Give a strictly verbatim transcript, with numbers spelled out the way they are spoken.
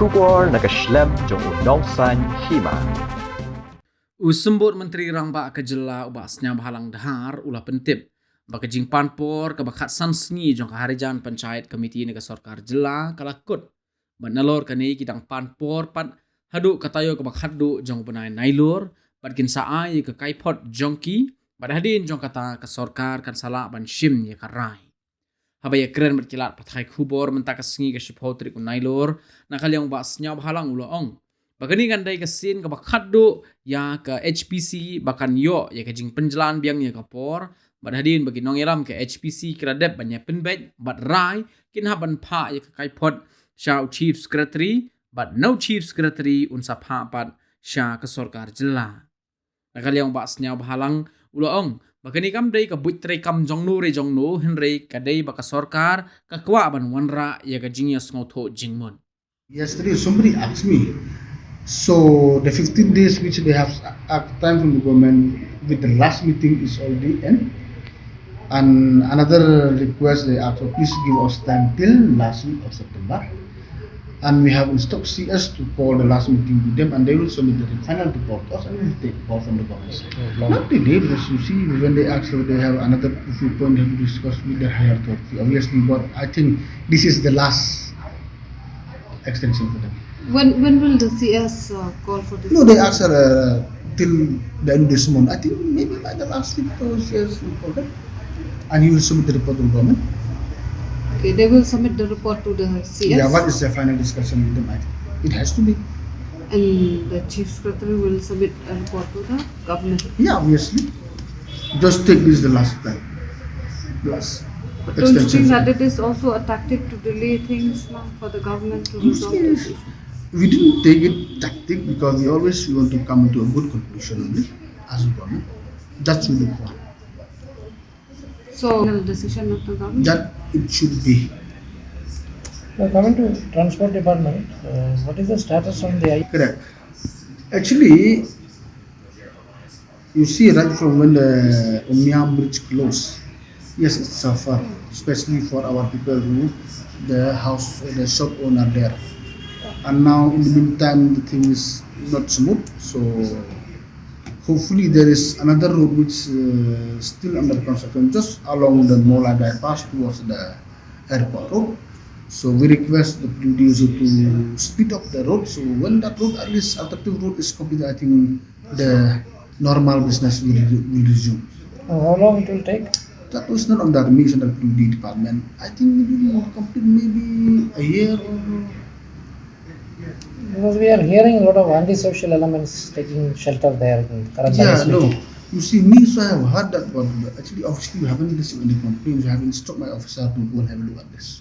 Khubor na ka shlem jong u Nongsaiñ Hima. U Symbud Myntri Rangbah ka Jylla u Bah Sniawbhalang Dhar u la pyntip ba ka jingpan por kaba khatsan sngi jong ka Harijan Panchayat Committee na ka Sorkar Jylla ka la kut. Bad nalor kane ki dang pan por pat haduh ka taïew kaba khatduh jong u bnai Nailur, bad kin sa ai ïa ka kaiphod jong ki, bad hadien jong kata ka sorkar kan sa lah ban shim ïa ka rai. Haba ïakren bad ki lad pathai khubor mynta ka sngi ka shiphew tarik u Nailur, na ka liang u Bah Sniawbhalang u la ong ba kane kan dei ka sien kaba khatduh ïa ka H P C ba kan ïoh ïa ka jingpynjlan biang ïa ka por, bad hadien ba ki nongïalam ka H P C ki la dep ban ïa pynbeit bad rai, kin hap ban phah ïa ka kaiphod sha u Chief Secretary, bad na u Chief Secretary un sa phah pat sha ka Sorkar Jylla. Na ka liang u Bah Sniawbhalang u la ong ba kane kam dei ka buit treikam jong no re jong no, hynrei ka dei ba ka sorkar ka kwah ban wanrah ïa ka jingïasngewthuh jingmut. Yesterday, somebody asked me, so the fifteen days which they have asked time from the government with the last meeting is already end. And another request they asked, so please give us time till last week of September. And we have instructed C S to call the last meeting with them, and they will submit the final report to us, and we will take call from the government. Not today, because you see, when they ask, so they have another few points they have to discuss with the higher authority, obviously, but I think this is the last extension for them. When, when will the C S, uh, call for this? No, they asked her, uh, till the end of this month. I think maybe by the last week, uh, C S will call them. And he will submit the report to the government. Okay, they will submit the report to the C S? Yeah, what is the final discussion with them? I think it has to be. And the Chief Secretary will submit a report to the government? Yeah, obviously. Just take this the last time. Last. But don't you think that it is also a tactic to delay things now for the government to resolve this issue? We didn't take it tactic because we always we want to come to a good conclusion only as a government. That's what we want. So, final decision of the government? That it should be. Now, coming to transport department, uh, what is the status on the I- Correct. Actually, you see, right from when the Umiam bridge closed, yes, it suffer, especially for our people who the house, the shop owner there. And now, in the meantime, the thing is not smooth. So, hopefully, there is another road which uh, still under construction, just along the Mawlai bypass towards the airport road. So we request the P W D also to speed up the road. So when that road, at least alternative road is completed, I think the normal business will, will resume. Uh, how long it will take? That was not on the mission of the P W D department. I think it will complete maybe a year or Because we are hearing a lot of antisocial elements taking shelter there in Karanjali. Yeah, no. You see, me, so I have heard that one. But actually, officially, we haven't received any complaints. We haven't struck my officer to go and have a look at this.